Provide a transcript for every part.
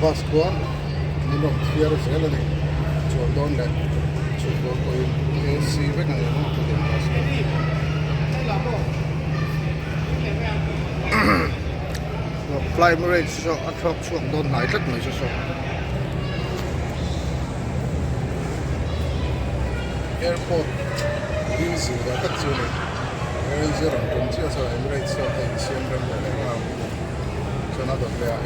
Bus khuan min rawn thiar zel a ni. Chuan dawn leh chhuk dawn pawhin AC vek a ni ang a khatiang bus kha. Fly Emirates saw a thlawk chhuak dawn hnai tlat mai saw saw. Airport busy ve tak chu a ni. Air Asia rawn tum chiah chuan Emirates saw a insiam rem ve leh nghal chuan a dawt leh a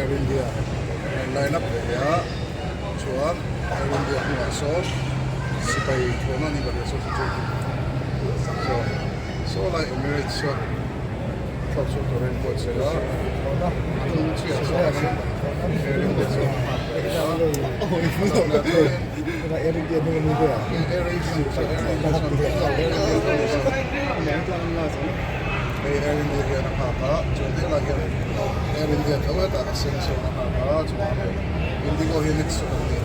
Air India a in line up ve leh a chuan Air India hnungah sawn sipai thuamna a ni ka hria saw chu chu saw lai Emirates saw thlawk chhuak tur a inbuatsaih a a hnung chiah sawn Air India chu a nghak ve leh a. Hei Air India hian a nghak a, chuan helai hian Air India tho hetah a sen sawn a nghak a, chuan Indigo hi next chu kan ni a.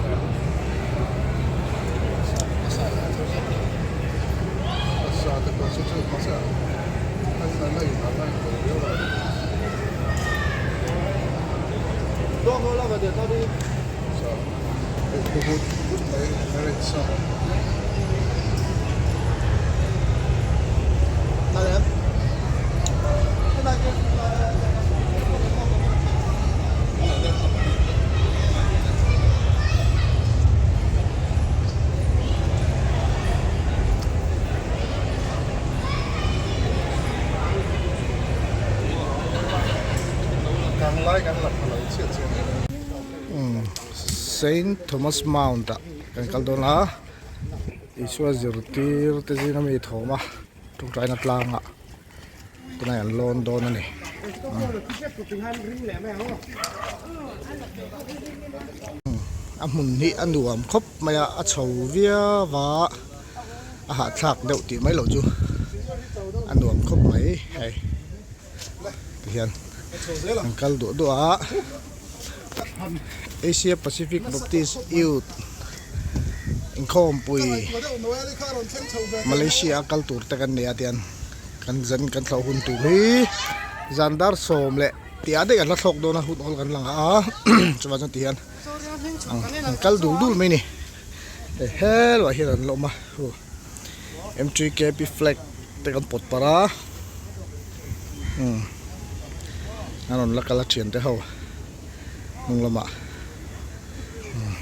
A sa te pawh chu chu mahse a in a in a la in tel viau a. Saint Thomas Mount ah kan kal dawn a Isua zirtir te zinga mi thawm a tawngtaina tlangah tunah an lawn dawn a ni. A hmun hi a nuam khawp mai a a chho viau a a hahthlak deuh tih mai loh chu a nuam khawp mai hei. Tihian an kal duah duah a Asia Pacific Baptist Youth inkhawmpui Malaysia a kal tur te kan nei a tian kan zan kan thlawh hun tur hi zan dar sawm leh tih ah daih an la thlawk dawn a hun awl kan lang a chuvang chuan tihian an kal dul dul mai a ni hei helaiah hian an la awm a. M3kp flag te kan pawt parh a umm an rawn la kal a thian te ho hnung lamah umm.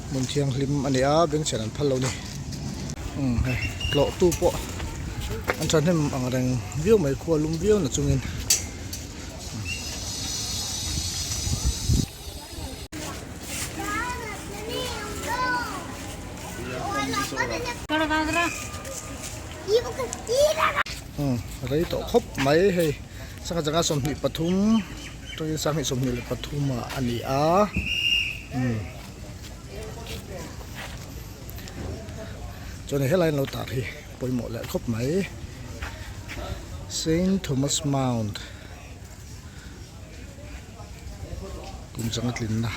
Hmun thianghlim a ni a bengchhen an phal lo ni umm hei tlawh tu pawh an thahnem ang reng viau mai khua lum viau na chungin. Rei tawh khawp mai hei sangha changa 23 tawngin sanghnih 23 ah a ni a chuan helai an lo tar hi pawimawh leh khawp mai Saint Thomas Mount. Kum changa tlinna.